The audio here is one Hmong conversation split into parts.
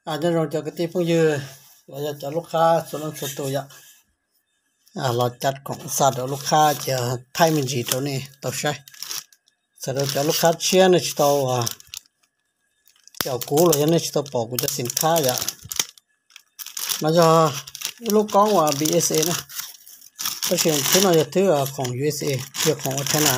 Nyob zoo cov kwv tij phooj ywg los yog cov lub qab txhua leej txhua tus yom. Los cov khoom xa rau lub qab ces thaij me ntsis rau nej tau saib. Txawm rau cov lub qab tshiab nej tsis tau caum kuv los yog nej tsis tau pom kuv cov xim khab yom. No yog ib lub koob uas B S A na, tab sis thwb no yog thwb khoom U S A, yog khoom ua China.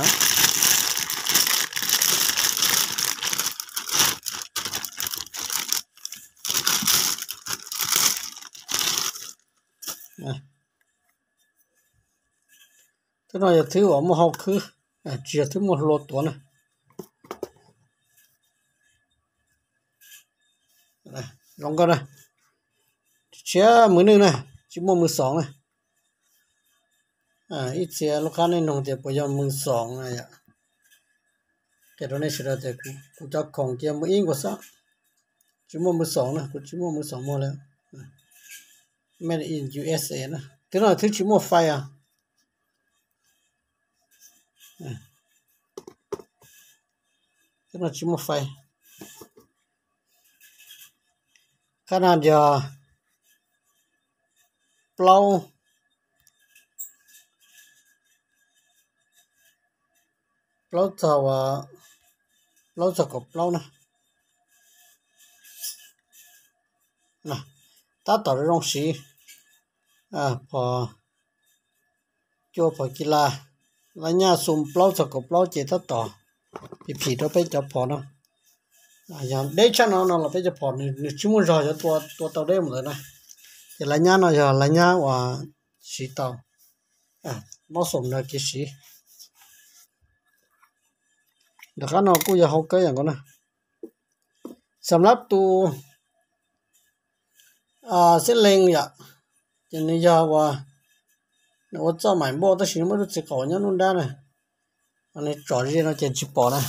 Thwb no yog thwb uas muaj hau khwb, tsis yog thwb muaj hlua tuav na. Zoo nkauj na, tshiab mws nwj na, tsis muaj mws xoom na. Ib txhia lub qab nej nug tias puas yog mws xoom na yom. Qhia rau nej sawv daws tias kuv cov khoom cia mws ib nkaus xwb, tsis muaj mws xoom na, kuv tsis muaj mws xoom muag li. Made in U S A na, thwb no thwb tsis muaj fais os. Thwb no tsis muaj fais. Qab no yog plaub, plaub txog, plaub txog kaum plaub na. Tab tom zoo siv, phom cua phom kis las, laj nyaj xum plaub txog kaum plaub ces tab tom phim phim rau peb cov phom no. Yog deb tshaj no no los peb cov phom nws tsis muaj zog yuav tua tau deb mus ntawd na. Ces laj nyab no yog laj nyab uas siv tau, mob xoom no kev siv. Nram qab no kuj yog hau kawg yam nkaus na. Xam lab tus xib lees yom, ces nws yog uas nws ua txoj maim npauj tab sis nws muaj ib lub txiv qaum nyob nruab nrab na. Nws tsom ze no ces tsis pom na,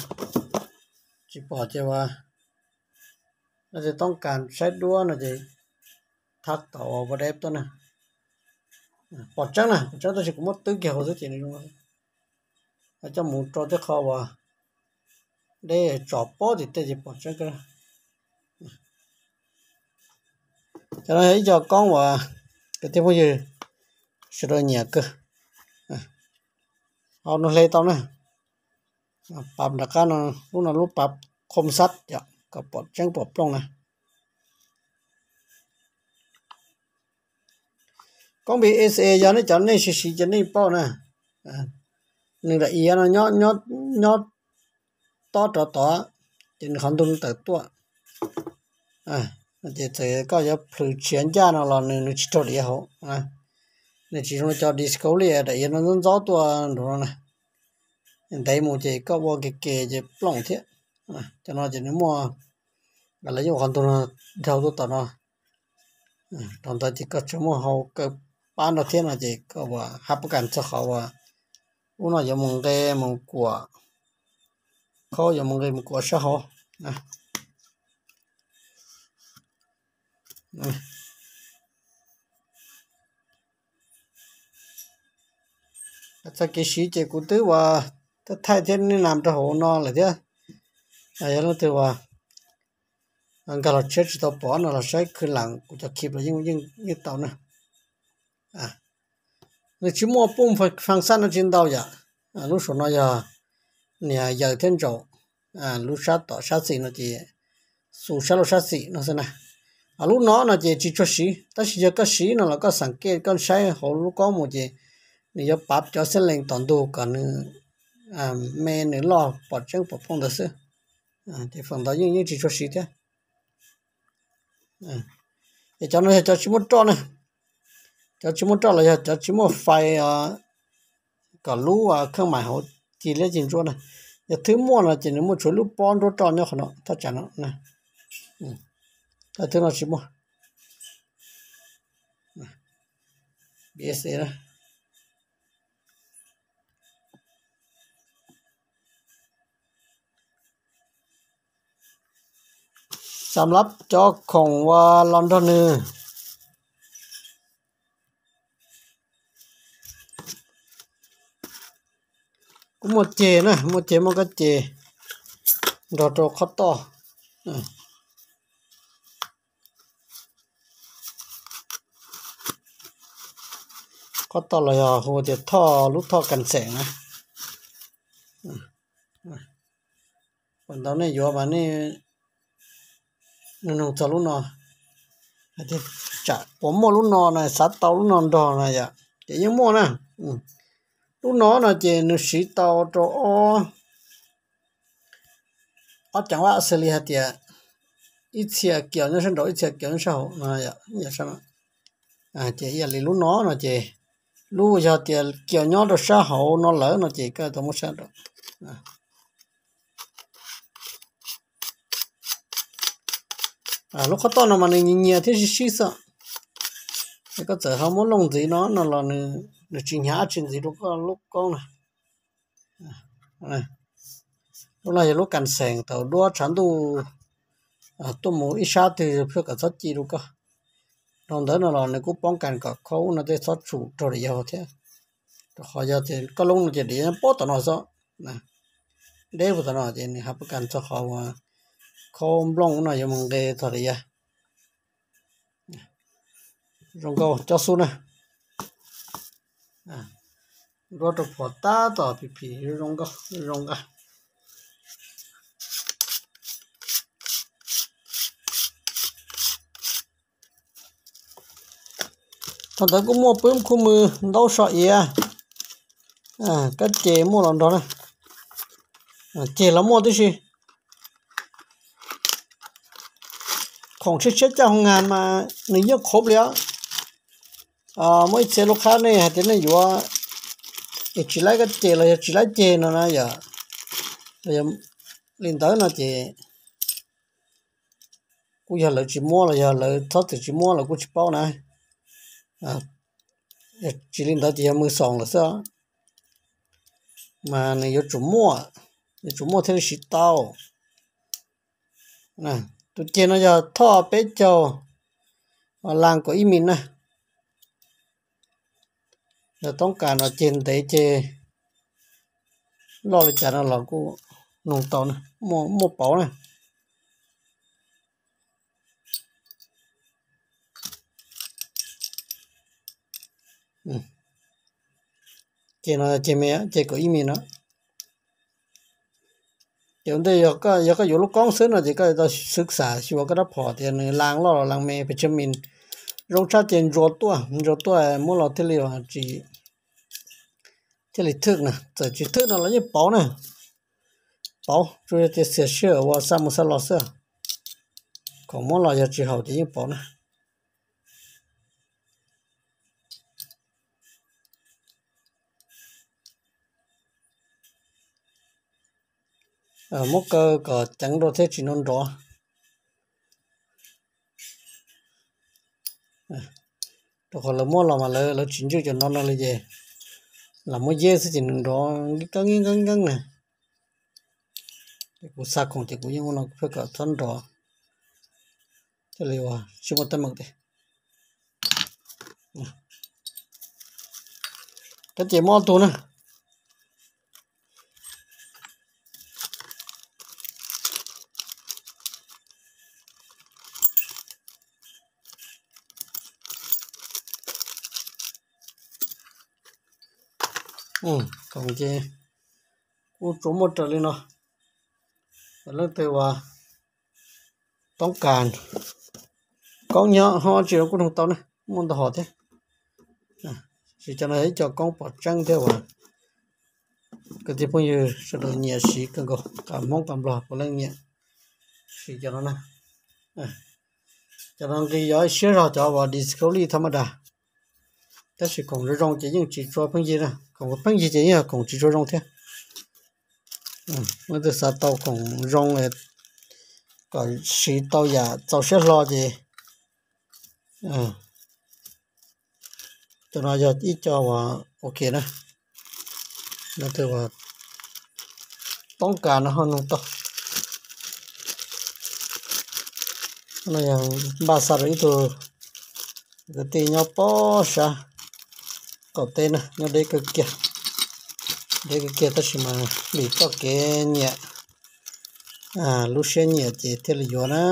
tsis pom ces uas no ces toob kas saib duab no ces thab tau ua deb tuaj na. Pom tseeb na, pom tseeb tab sis kuv muab twb kiag hauv xwb ces nws zoo. Coj mus rau tej qho uas deb tsom pob tim tej ces pom tseeb kawg. Cov no yog ib co koob uas kwv tij phooj ywg sawv daws nyiam kawg. Hau no hle tau na. Pab nram qab no, lub no lub pab khom xab yom, kom pom tseeb pom plooj na. Koob B S A yog nej cov nej siv siv ces nej paub na. Nws daim iav no nyob tob rov tod, ces nws qhov ntug tawm tuaj. Ces txawm koj yuav plhws tshiav ncaj no los nws nws tsis raug daim iav hauv. Nws tsis zoo li cov Discovery daim iav no ntxob ntxob tuaj nraum no na. Ntev mus ces koj ua ke ke ces plooj thiab. Cov no ces nws muaj, lawv yeej ua qhov ntug no dhau tuaj tom no. Rau ntawd ces koj tseem muaj hau kaw pab no thiab no ces koj ua hab pab kas txog qhov uas ub no yuav mus nqe mus kuam, khaub yuav mus nqe mus kuam sab hauv. Txoj kev siv ces kuv twb ua thaij thiab nej nam rau hauv no lawm thiab. Yog leej twg uas nkag los tshiab tsis tau pom no los saib khw lam kuv cov khib los yeej yeej tau na. Nws tsis muaj pooj function no tsis ntau yom. Lub saum no yog niag yaws thiab ntsaum, lub sab tom sab xis no ces xu sab laug sab xis no xwb na. Lub no no ces tsis tshua siv, tab sis yog koj siv no los koj xam kej koj saib hauv lub koob mus ces nws yuav pav cov xeeb lees tom ntug kom nws me nws loj pom tseeb pom plooj ntawd xwb. Ces feem ntau yeej yeej tsis tshua siv thiab. Es cov no yog cov tsis muaj roj na. Cov tsis muaj roj los yog cov tsis muaj fais kom lub kheej mais hauv ci liab ci ntsuab na. Yog thwb muaj no ces nws muaj tshuav lub pob nruab roj nyob qhov no thaj tsam no. Cov thwb no tsis muaj. B S A na. Xam lab cov khoom uas los nrog nws. Kuj muaj ceg na, muaj ceg muaj kab ceg nrog rau qhov toj. Qhov toj los yog hu tias thoj, lub thoj kas xeem na. Puas ntau nej yuav mas nej nug nug txog lub no, hais tias tsam puas muaj lub no na, xav tau lub no nrog na yom, ces yeej muaj na. Lub no no ces nws siv tau rau ob, ob ceev vaj xws li hais tias ib txhia kiaus nyob sab nraud, ib txhia kiaus nyob sab hauv no yom. Ces ib yam li lub no no ces lub yog tias kiaus nyob rau sab hauv no lawm no ces koj tau muab sab nraud. Lub qhov toj no mas nws nyias nyias thiab sib sib xwb. Es koj txawm ho muab looj ntxiv no no los nws tsis hnyav dab tsi ntxiv rau koj lub koob na. Lub no yog lub kas xeem thaum duab tshav ntuj tuaj mus ib sab twg pheej kom txhob ci rau koj. Rau ntawd no los nws kuj poob kas kom khaub no tej txhob tsum raug daim yaug thiab. Rau qhov yog tias koj lub no ces daim yaug nyob puag tom no xwb, deb puag tom no ces nws ho poob kas txog qhov uas khaub nplooj no yuav mus nqe txog daim yaug. Zoo nkauj cob xub na. Duab rau phom tab tom phim phim zoo nkauj zoo nqa. Thaum ntawd kuj muaj pwb khub mws ntaub so iav, kab ces muaj los nrog na. Ceg los muaj tib si. Khoom tshiab tshiab caj hoo ngas mas nws yeej qhuav li os. Muaj ib txhia lub qhab nej hais tias nej yuav es tsis laib kab ces los yog tsis laib ceg no na yom. Li ntawd no ces kuj yog lawv tsis muab los yog lawv txhob txwm tsis muab los kuj tsis paub na. Tsis li ntawd ces yog mws xoom lawm xwb. Mas nws yuav tsum muaj, yuav tsum muaj thiaj li siv tau. Tus ceg no yog thoj peb caug, las kaum ib mis na. Yog toob kas no ceg ntev ceg loj li cas no los kuj nug tau na, muaj pauv na. Ceg no ceg me, ceg kaum ib mis no. Ces ua ntej yog koj yuav lub koob xwb no ces koj tau xwv xam xyuas koj rab phom tias nws las loj los las me, pes tsawg mis. Zoo tshaj ces ntsuas tuaj, ntsuas tuaj muab los thiaj li, thiaj li thwj na. Txawm tsis thwj no los yeej pauv na. Pauv, tsuas yog tias xiam sij hawm uas xa mus xa los xwb. Khoom muab los yog tsis haum ces yeej pauv na. Muab kaw kom ceev dua thiab tsis nrov nrov. Rau qhov lawv muab los mas lawv tsis ntswj cov no no li ces los muab yeb xwb ces nws nrov nkeeb nkeeb nkeeb na. Ces kuv xa khoom ces kuv yeej ua no pheej kom txhob nrov. Thiaj li ua tsis muaj teeb meem tiag. Kab ces muab ob tug na. Khoom ces kuj tsuas muaj raws li no. Leej twg uas toob kas koob nyob ho tsis los kuj nug tau na, muaj ntau hom thiab. Siv cov no yog ib co koob pom tseeb thiab uas kwv tij phooj ywg sawv daws nyiam siv kawg nkaus, qab Hmoob qab Nplog puav leej nyiam siv cov no na. Cov no nqi yog ib siab zog cov uas Discovery thaj maj das, tab sis khoom zoo zoo ces yeej tsis tshua pheej yig na, khoom pheej yig ces yeej yog khoom tsis tshua zoo thiab. Leej twg xav tau khoom zoo kom siv tau yam txaus siab hlo ces cov no yog ib co uas ok na. Leej twg uas toob kas no ho nug tau. No yog npaj xa rau ib tug kwv tij nyob pob sab qaum teb na, nyob deb kawg kiag, deb kawg kiag tab sis mas vim txoj kev nyiam, lub siab nyiam ces thiaj li yuav na.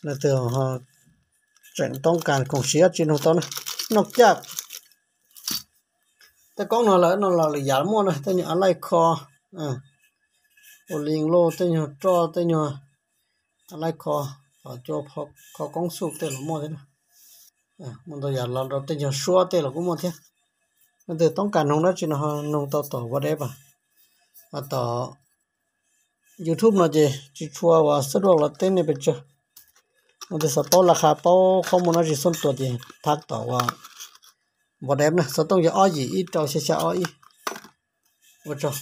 Leej twg tseem toob kas khoom siv dab tsi nug tau na. noj caj. Tej koob no lawm no los lwm yam muaj na, tej nyuag a laij kho, ua li loj tej nyuag roj tej nyuag a laij kho, cua kho koob xuj tej los muaj thiab na. Muaj ntau yam los rau tej nyuag suab tej los kuj muaj thiab. Leej twg toob kas noog dab tsi no noog tau tom WhatsApp, tom YouTube no ces tsis tshua uas xab duaj los teb nej pes tsawg. Leej twg xav paub laj qha paub qhov muaj dab tsi xub tua ces thab tom uas WhatsApp na, xov tooj yog ob yim ib rau xya xya ob ib. Ua tsaug.